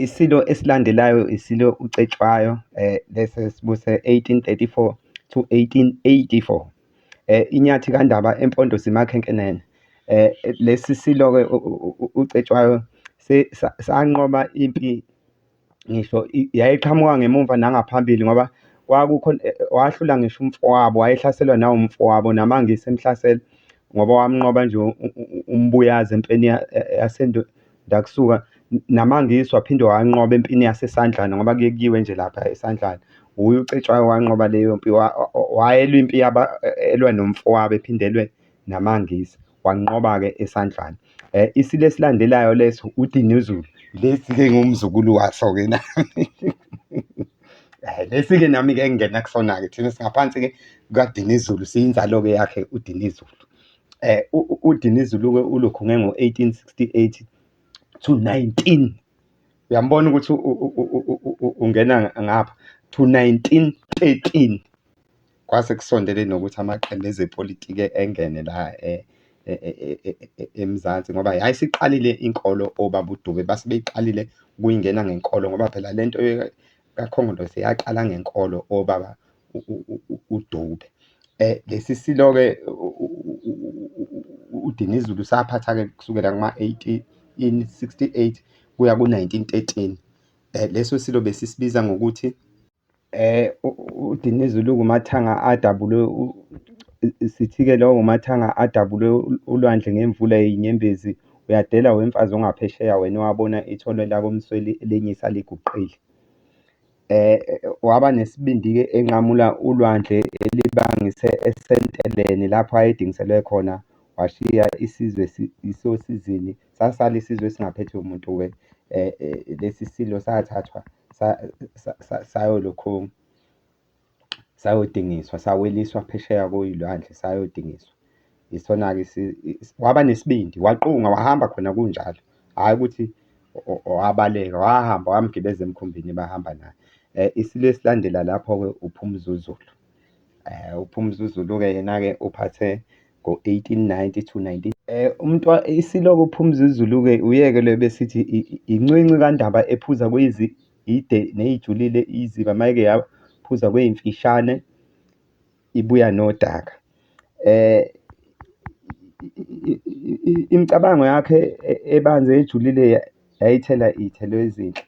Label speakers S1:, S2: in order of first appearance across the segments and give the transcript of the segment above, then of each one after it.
S1: Isilo esilandelayo iSilo uCetshwayo, lesi esibuse 1834 to 1884. Inyathi kaNdaba empondo zimakhenkhenene. Lesi silo-ke uCetshwayo sanqoba impi ngisho yayiqhamuka ngemumva nangaphambili ngoba kwakukhona, wahlula ngisho umfowabo, wayehlaselwa nawumfowabo, namaNgisi emhlasela, ngoba wamnqoba nje uMbuyazi empini ndakusuka. NamaNgisi waphinde wawanqoba empini yaseSandlwana ngoba kuye kuyiwe nje lapha eSandlwana. Wuye uCetshwayo owanqoba leyo mpi, wayelwa impi elwa nomfowabo ephinde elwe namaNgisi, wanqoba-ke eSandlwana. Isilo esilandelayo leso uDinuzulu, lesi-ke ngiwumzukulu waso-ke nami. Lesi-ke nami-ke engingena kusona-ke, thina singaphansi-ke kukaDinizulu, siyinzalo-ke yakhe uDinizulu. UDinizulu-ke ulokhunge ngo-1868 to 19, uyambona ukuthi ungena ngapha, to 1913. Kwase kusondele nokuthi amaqembu ezepolitiki engene la eMzansi ngoba yayisiqalile inkolo obaba uDube, base beyiqalile ukuyingena ngenkolo ngoba phela lento kaKhongolose yaqala ngenkolo obaba uDube. Lesi silo-ke uDinizulu saphatha-ke kusukela kuma-1868 kuya ku-1913. Leso silo besisibiza ngokuthi uDinizulu umathanga adabule, sithi-ke lowo umathanga adabule ulwandle ngemvula yeyinyembezi, uyadela wemfazi ongaphesheya wena owabona ithole lakoMsweli elenyisa liguqile. Waba nesibindi-ke enqamula ulwandle elibangise esenteleni lapho ayedingiselwe khona, washiya isizwe sisosizini, sasala isizwe singaphethwe muntu-ke. Lesi silo sathathwa sayolokhu sayodingiswa, saweliswa phesheya koyilwandle sayodingiswa. Isona-ke waba nesibindi, waqunga wahamba khona kunjalo, hhayi ukuthi wabaleka, wahamba wamgibeza emkhumbini bahamba naye. Isilo esilandela lapho-ke uPhumzuzulu. UPhumzuzulu-ke yena-ke uphathe ngo-1890 to 19. Isilo-ke uPhumzuzulu-ke uyeke lo besithi incinci kaNdaba ephuza ide ney'julile iziba, uma-ke yaphuza kwey'mfishane ibuya nodaka. Imicabango yakhe ebanzi ejulile yayithela iy'thelo ezinhle.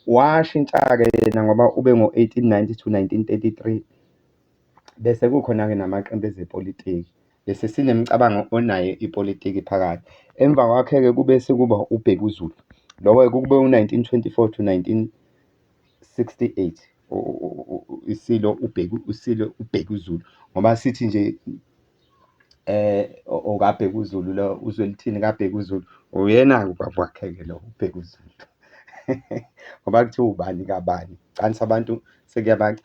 S1: Washintsha-ke yena ngoba ube ngo-1890 to 1933, bese kukhona-ke namaqembu ezepolitiki, bese sinemicabango onayo ipolitiki phakathi. Emva kwakhe-ke kube sekuba uBhekuzulu, lowo-ke kube u-1924 to 1968, iSilo iSilo uBhekuzulu, ngoba sithi nje okaBhekuzulu lo uZwelithini kaBhekuzulu, uyena-ke ubaba wakhe-ke lo uBhekuzulu. Ngoba kuthiwa ubani kabani, cansi abantu sekuyabakha.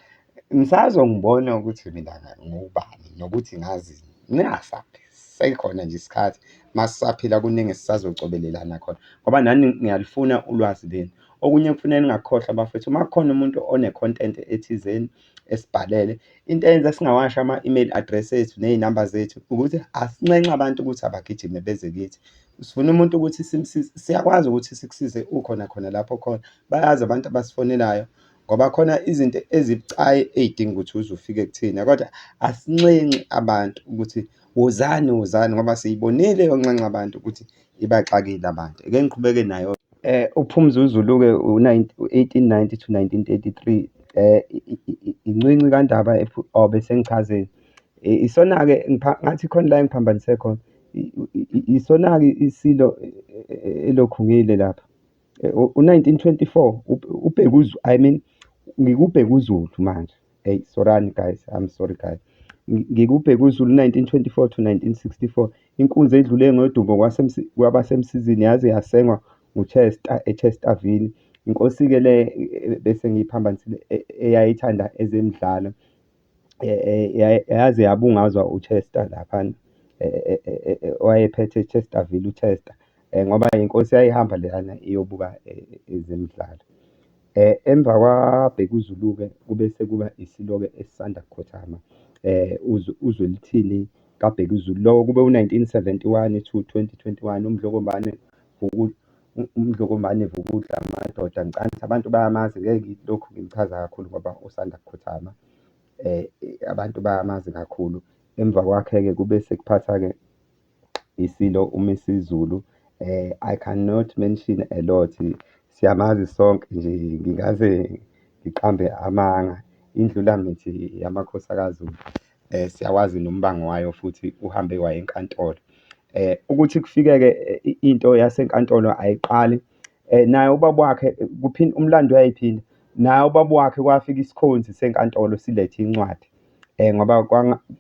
S1: Nisazongibona ukuthi mina ngubani nokuthi ngazini, ningasabi, sekhona nje isikhathi masisaphila kuningi esisazocobelelana khona, ngoba nani ngiyalufuna ulwazi lenu. Okunye kufuneka ningakukhohlwa bafethu, uma kukhona umuntu one-content ethizeni esibhalele, into eyenza singawasho ama-email address ethu ney'namba zethu ukuthi asinxenxe abantu ukuthi abagijime beze kithi. Sifuna umuntu ukuthi simsize, siyakwazi ukuthi sikusize ukhona khona lapho khona, bayazi abantu abasifonelayo ngoba khona izinto ezibucayi ey'dinga ukuthi uze ufike kuthina, kodwa asinxenxi abantu ukuthi wozani wozani ngoba siyibonile yonxenxa abantu ukuthi ibaxakile abantu. Ake ngiqhubeke nayo. UPhumzuzulu-ke u-1890 to 1933, incinci kaNdaba oh bese ngichazile. Isona-ke ngathi khona la engiphambanise khona, isona-ke isilo elokhu ngile lapha. U-1924 uBhekuzulu, I mean ngikuBhekuzulu manje. Hey, sorry guys, I'm sorry guys. NgikuBhekuzulu 1924 to 1964, inkunzi edlule ngodubo kwabasemsizini yaze yasengwa nguChester eChesterville. Inkosi-ke le bese ngiyiphambanisile eyayithanda ezemidlalo, yaze yabungazwa uChester laphana owayephethe eChesterville uChester, ngoba inkosi yayihamba leyana iyobuka ezemidlalo. Emva kwaBhekuzulu-ke kube sekuba isilo-ke esisanda kukhothama, uZwelithini kaBhekuzulu. Lowo kube u-1971 to 2021, uMdlokombane UMdlokombane Vukudla madoda, ngicabanga ukuthi abantu bayamazi, ngeke ngilokhu ngimchaza kakhulu ngoba usanda kukhothama. Abantu bayamazi kakhulu. Emva kwakhe-ke kube sekuphatha-ke iSilo uMisuzulu. I cannot mention a lot, siyamazi sonke nje, ngingaze ngiqambe amanga. Indlulamithi yamakhosi akaZulu, siyawazi nombango wayo futhi uhambe waya enkantolo. Ukuthi kufike-ke into yasenkantolo ayiqali, naye ubaba wakhe kuphinde umlando uyayiphinda, naye ubaba wakhe kwafika isikhonzi senkantolo silethe incwadi ngoba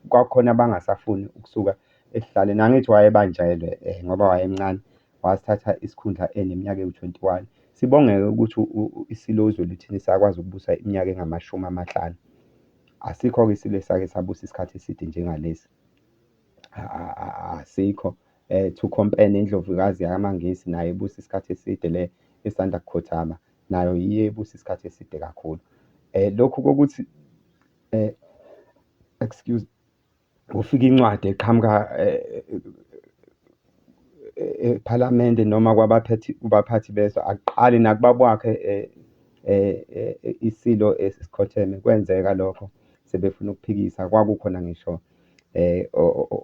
S1: kwakukhona abangasafuni ukusuka esihlalweni. Angithi wayebanjelwe ngoba wayemncane, wasithatha isikhundla eneminyaka ewu-21. Sibonge-ke ukuthi iSilo uZwelithini sakwazi ukubusa iminyaka engamashumi amahlanu. Asikho-ke isilo esake sabusa isikhathi eside njengalesi, asikho. To compare neNdlovukazi yamaNgisi nayo ibusa isikhathi eside le esanda kukhothama, nayo yiyo ebusa isikhathi eside kakhulu. Lokhu kokuthi excuse, kufika incwadi eqhamuka ephalamende noma kwabaphathi, kubaphathi bezwe akuqali nakubaba wakhe iSilo esikhotheme kwenzeka lokho, sebefuna ukuphikisa. Kwakukhona ngisho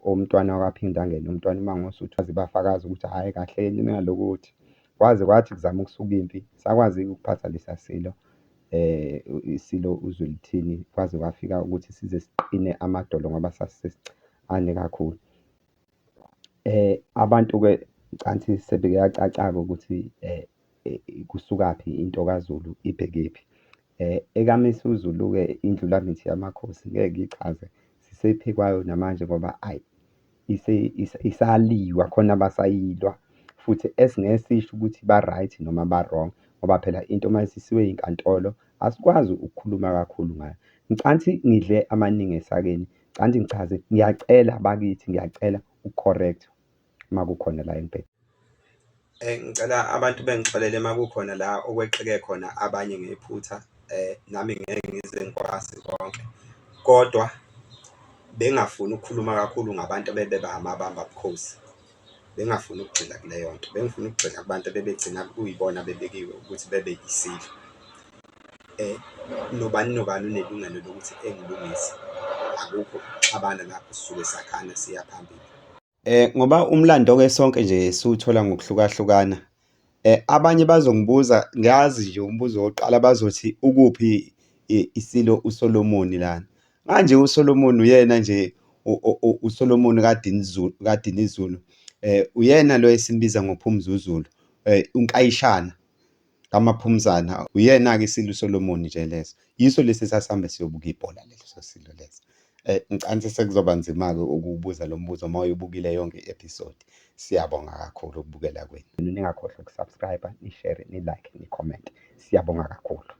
S1: umntwana wakwaPhindangene, umntwana uMangosuthu bafakaza ukuthi hhayi kahleni ningalokothi. Kwaze kwathi kuzama ukusuka impi, sakwazi-ke ukuphatha lesa silo iSilo uZwelithini, kwaze kwafika ukuthi size siqine amadolo ngoba sasisesincane kakhulu. Abantu-ke cansi sekuyacaca-ke ukuthi kusukaphi into kaZulu ibhekephi. EkaMisuzulu-ke indlulamithi yamakhosi ngeke ngiyichaze, sisephikwayo namanje ngoba ayi isaliwa khona abasayilwa futhi esingeke sisho ukuthi ba-right noma ba-wrong, ngoba phela into uma isisiwe inkantolo asikwazi ukukhuluma kakhulu ngayo. Ngicansi ngidle amaningi esakeni, cansi ngichaze, ngiyacela bakithi, ngiyacela uku-correct uma kukhona la engibheke. Ngicela abantu bengixolele uma kukhona la okweqeke khona abanye ngephutha, nami ngeke ngize ngikwazi konke, kodwa bengingafuni ukukhuluma kakhulu ngabantu abebeba amabamba bukhosi, bengingafuni ukugxila kuleyo nto, bengifuna ukugxila kubantu abebegcina kuyibona abebekiwe ukuthi bebe Isilo. Nobani nobani unelungelo lokuthi engilungise, akukho ukuxabana lapho sisuke sakhana siya phambili. Ngoba umlando-ke sonke nje siwuthola ngokuhlukahlukana, abanye bazongibuza, ngiyazi nje umbuzo wokuqala bazothi ukuphi iSilo uSolomon lana? Manje uSolomon uyena nje uSolomon kaDinizulu, kaDinizulu, uyena lo esimbiza ngoPhumzuzulu, uNkayishana kaMaphumzana, uyena-ke iSilo uSolomon nje leso. Yiso lesi esasihambe siyobuka ibhola leso silo leso. Ngicabanga sekuzoba nzima-ke ukuwubuza lo mbuzo uma uyibukile yonke i-episode. Siyabonga kakhulu ukubukela kwenu. Ningakhohlwa uku-subscribe, ni-share, ni-like, ni-comment. Siyabonga kakhulu.